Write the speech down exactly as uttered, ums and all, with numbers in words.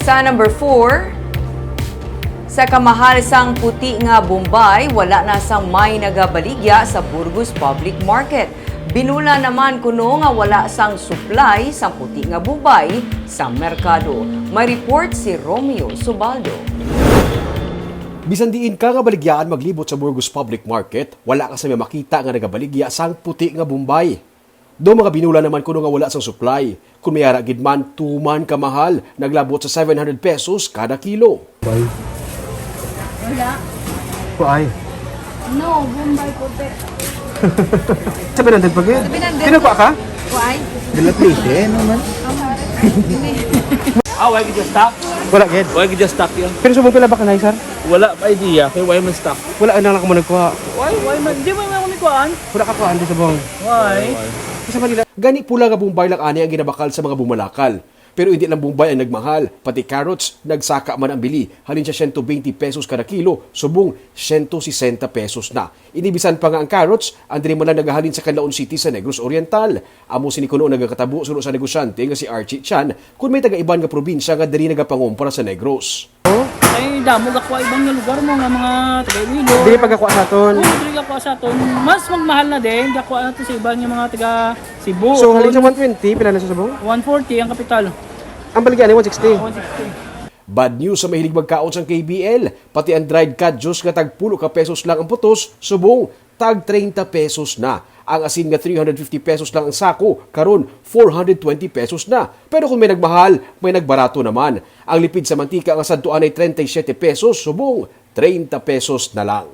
Sa number four, sa kamahal sang puti nga Bombay, wala na sang may nagabaligya sa Burgos Public Market. Binula naman kuno nga wala sang supply sang puti nga Bombay sa merkado. May report si Romeo Subaldo. Bisan diin ka nga baligyaan maglibot sa Burgos Public Market, wala ka sa may makita nga nagabaligya sang puti nga Bombay. Do mga binula naman kuno nga wala sang supply. Kung may ara gid man, tuman ka mahal, naglabot sa seven hundred pesos kada kilo. Wala. Kuay. No, Bombay puti. Seven hundred pa gid? Seven hundred. Pino pa ka? Why? Dala plate eh, ano man? Ah, why gid stock? Wala gid. Why gid stock yun? Pero subong pila ba kanay, sir? Wala idea kay why man stock. Wala na lang ako nagkuha. Why? Why man? Di mo yung kuan? Wala ka kuhaan di subong. Why? Sa Manila. Gani pula nga Bombay lang ani ang ginabakal sa mga bumalakal. Pero hindi lang Bombay ang nagmahal, pati carrots nagsaka man ang bili, halin sa siyento bente pesos kada kilo, subong siyento sesenta pesos na. Ini bisan pa nga ang carrots, ang diri man lang nagahalin sa Canlaon City sa Negros Oriental. Amo sini kuno ang nagakatabo suno sa negosyante nga si Archie Chan, kun may taga-iban nga probinsya nga diri nagapangompra sa Negros. Ay, damo gakuha ibang nga lugar mo nga mga taga Iloilo. Dili pagkakuha sa aton. Oo, dili gakuha sa aton. Mas magmahal na din, gakuha nato sa iban nga mga taga Cebu. So, halin sa one twenty, pila na sa subong? One forty ang kapital. Ang baligya ni one sixty. One sixty. Bad news sa mahilig magkaon sang K B L, pati ang dried kadyos nga tag pulo ka pesos lang ang putos, subong tag treinta pesos na. Ang asin nga three hundred fifty pesos lang ang sako, karon four hundred twenty pesos na. Pero kung may nagmahal, may nagbarato naman. Ang lipid sa mantika nga sadto anay treinta y siete pesos, subong treinta pesos na lang.